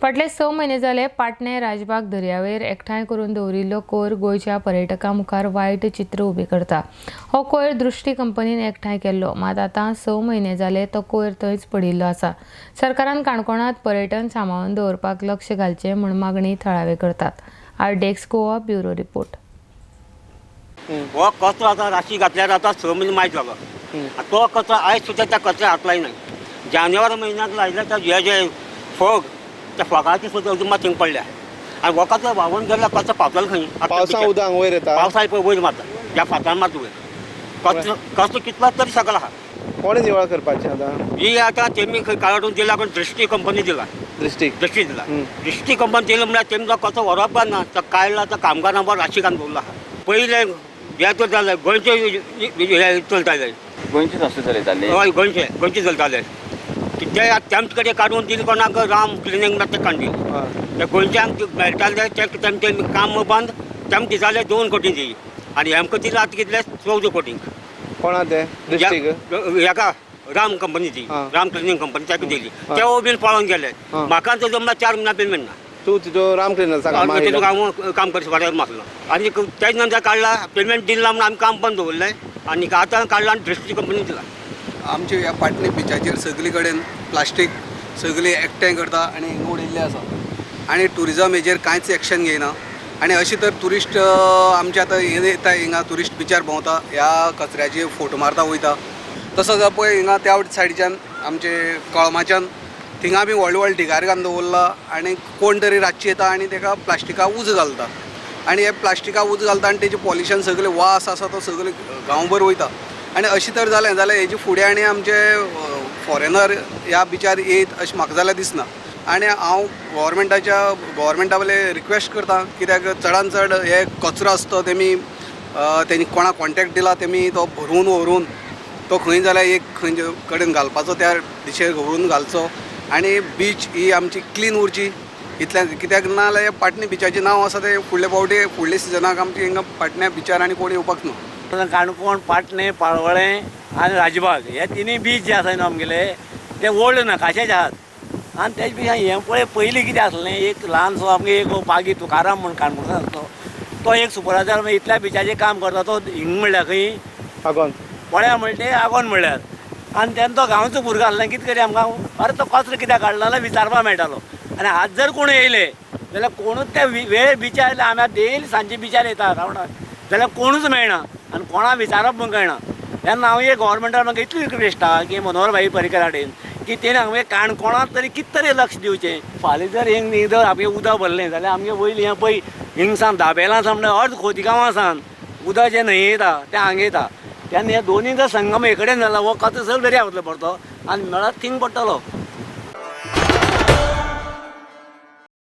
फाटले 6 म्हयने जाले पाटणे राजबाग दर्यावेर एकठांय करून दवरिल्लो कोयर गोंयच्या पर्यटकां मुखार वायट चित्र उबें करता. हो कोयर दृश्टी कंपनीन एकठांय केल्लो, मात आतां 6 म्हयने जाले तो कोयर थंयच पडिल्लो आसा. सरकारान काणकोणांत पर्यटन सांबाळून दवरपाक लक्ष घालचें म्हूण मागणी थळावे करतात. RDX Goa bureau report. हो कचरो आतां राशी घातल्यार आतां 6 म्हयने मायज जालो. तो कचरो आयज सुद्दां त्या कचऱ्या हात लायना. जानेवार म्हयन्याक लायल्या त्या हे जे फोग त्या फोगाचे सुद्दां अजून मात थिंग पडल्या आनी हो कचरो व्हांवून गेल्लो कचरो पावतलो खंय? पावसा उदक वयर येता, पावसा पळय वयर मारता, ह्या फातरान मारता वयर. कचरो कचरो कितलो तरी सगळो आहा. कोणें निवळ करपाचें आतां? ही आतां तेमी खंय काडून दिला कोण दृश्टी कंपनी दिला. दृश्टी दृश्टी दिला. दृश्टी कंपनी दिला म्हळ्यार तेमी तो कचरो व्हरप काय ना, तो काडला तो कामगारां बरो राशी घालून दवरला आहा. पयलें हें चलतालें गोंयचे हें चलतालें, गोंयची संस्था चलयताली. हय गोंयचे गोंयचे चलताले ते तेमचे कडेन काडून दिले कोणाक राम क्लिनींग म्हणटा ते काडून दिले. ते गोंयच्यांक मेळटाले ते तेमचें काम बंद तेमकां दिताले 2 कोटी दी आनी आमकां दिले आतां कितले 14 कोटींक. कोणा ते दृश्टीक? हेका राम कंपनी दी, राम क्लिनींग कंपनी ताका दिली. ते बीन पळोवन गेले. म्हाका तो जमला 4 म्हयन्या पेमेंट ना. तूं तुजो राम क्लिनर हांव काम करता वाड्यार मारलो आनी तेज नंतर काडला पेमेंट दिला म्हणून आमी काम बंद दवरलें आनी आतां काडला आनी दृश्टी कंपनी दिला. आमच्या ह्या पाटणे बिचाचेर सगळी कडेन प्लास्टीक सगळी एकठांय करता आनी हिंगा उडयल्लें आसा आनी ट्युरिजम हेजेर कांयच एक्शन घेयना. आनी अशें तर ट्युरिस्ट आमचे आतां येता हिंगा ट्युरिस्ट बिचार भोंवता, ह्या कचऱ्याचे फोटो मारता वयता. तसोच पळय हिंगा त्या सायडीच्यान आमचे कळमाच्यान थिंगा बी व्हडले व्हडले ढिगार घालून दवरला आनी कोण तरी रातची येता आनी तेका प्लास्टिका उजो घालता आनी हे प्लास्टिका उजो घालता आनी तेजें पॉल्युशन सगळें वास आसा तो सगळें गांवभर वयता. आनी अशें तर जालें जाल्यार हेजे फुडें आनी आमचे फॉरेनर ह्या बिचार येयत अशें म्हाका जाल्यार दिसना. आनी हांव गोवोरमेंटा वयले रिक्वेस्ट करता कित्याक चडान चड हे कचरो आसता तेमी तेणी कोणाक कॉन्टेक्ट दिला तेमी तो भरून व्हरून तो खंय जाल्यार एक खंय कडेन घालपाचो, त्या दिशेर व्हरून घालचो आनी बीच ही आमची क्लीन उरची इतल्यान. कित्याक ना जाल्यार पाटणे बिचाचें नांव आसा तें फुडले फावटी फुडल्या सिजनाक आमचे हिंगा पाटण्या बिचार आनी कोण येवपाक ना. काणकोण, पाटणे, पाळवळें आनी राजबाग हे तिनूय बीच जे आसा न्हू आमगेले ते ओल्ड नकाशेचे आहात. आनी तेजे पेक्षा हें पळय पयलीं कितें आसलें, एक ल्हानसो आमगे एक पागी तुकाराम म्हूण काणकोणांत आसलो तो एक सुपरवायजर मागीर इतल्या बिचाचें काम करता. तो हिंग म्हणल्यार खंय आगोन पळ्या म्हणटा ते आगोन म्हणल्यार. आनी तेन्ना तो गांवचो भुरगो आसलो कितें करी आमकां अरे तो कचरो कित्याक काडलो जाल्यार विचारपाक मेळटालो. आनी आज जर कोण येयले जाल्यार कोणूच त्या वेळ बिचार आयले, आमी आतां डेली सांजचे बिचार येता रावंडाक जाल्यार कोणूच मेळना आनी कोणा विचारप म्हूण कळना. तेन्ना हांव एक गोवोरमेंटाक म्हाका इतली रिक्वेस्ट आहा की मनोहर भाई पर्रीकर कडेन की तेणें आमगे काणकोणांत तरी कितें तरी लक्ष दिवचें. फाल्यां जर हिंग जर आमगे उदक भरलें जाल्यार आमगे वयलें हें पळय हिंग सान दाबेला सावन अर्द खोतिगांवां सान उदक जें न्हंये येता तें हांगा येता. तेन्ना हे दोनूय जर संगम एक कडेन जाला हो कचरो सगळो दर्या वतलो परतो आनी मेळत थिंग पडटलो.